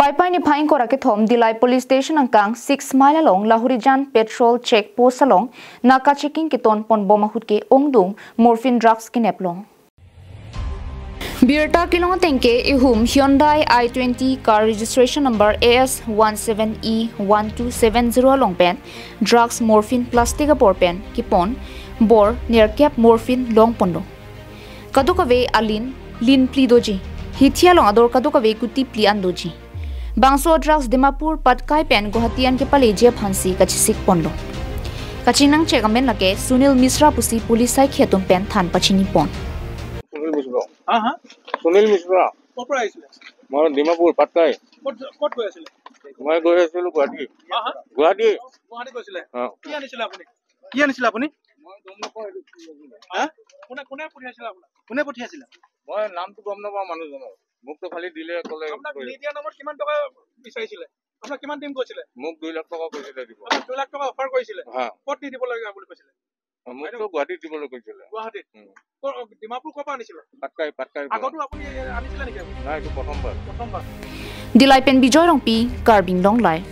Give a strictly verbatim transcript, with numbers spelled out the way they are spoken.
Paipai niphai ingkoi ra kethom Dillai Police Station angkang six mile along Lahorijan Patrol Check Post along naka checking keton pon bom ahut ke ongdung morphine drugs kenep long. Birta kelong ateng ke ihum Hyundai i twenty car registration number A S one seven E one two seven zero along pen drugs morphine plastic apor pen kepon bor nerkep morphine long ponlo. Kadokave alin lin phli doji. Hithi along ador kadokave kuti phli an doji. Bangso drugs Dimapur Patkai pen Guwahati an kepaleji aphansi kachesik ponlo. Kachinang chek amen lake Sunil Misra pusi police saikhi atum pen than pachini pon. Sunil মিশ্ৰ। হা, হা? সুনীল মিশ্ৰ। ক'ৰ পৰা আহিছিলে? মই ডিমাপুৰ, পাটকাই। ক'ত, ক'ত গৈ আছিলে? মই গৈ আছিলো গুৱাহাটী। হা, হা? গুৱাহাটী। গুৱাহাটী গৈছিলে? অ। কি আনিছিলে আপুনি? কি আনিছিলে আপুনি? মই গম নাপাওঁ এইটো কি আনিছিলে। হা? কোনে, কোনে পঠিয়াইছিলে আপোনাক? কোনে পঠিয়াইছিলে? মই নামটো গম নাপাওঁ মানুহজনৰ। মোকতো খালি দিলে, ক'লে আপোনাক কৰি। নিদিয়া নামত কিমান টকা বিচাৰিছিলে? আপোনাক কিমান দিম কৈছিলে? মোক দুই লাখ টকা কৈছিলে দিব। আপোনাক দুই লাখ টকা অফাৰ কৰিছিলে? হা। ক'ত নি দিব লাগে বুলি কৈছিলে? মোকতো গুৱাহাটীত দিবলৈ কৈছিলে। গুৱাহাটীত? উম। ক'ৰ, ডিমাপুৰ ক'ৰ পৰা আনিছিলে? পাটকাই, পাটকাই পৰা। আগতো আপুনি আনিছিলে নেকি আপুনি? নাই, এইটো প্ৰথমবাৰ। প্ৰথমবাৰ। Dillai pen Bijoy Rongpi, Karbi Anglong Live.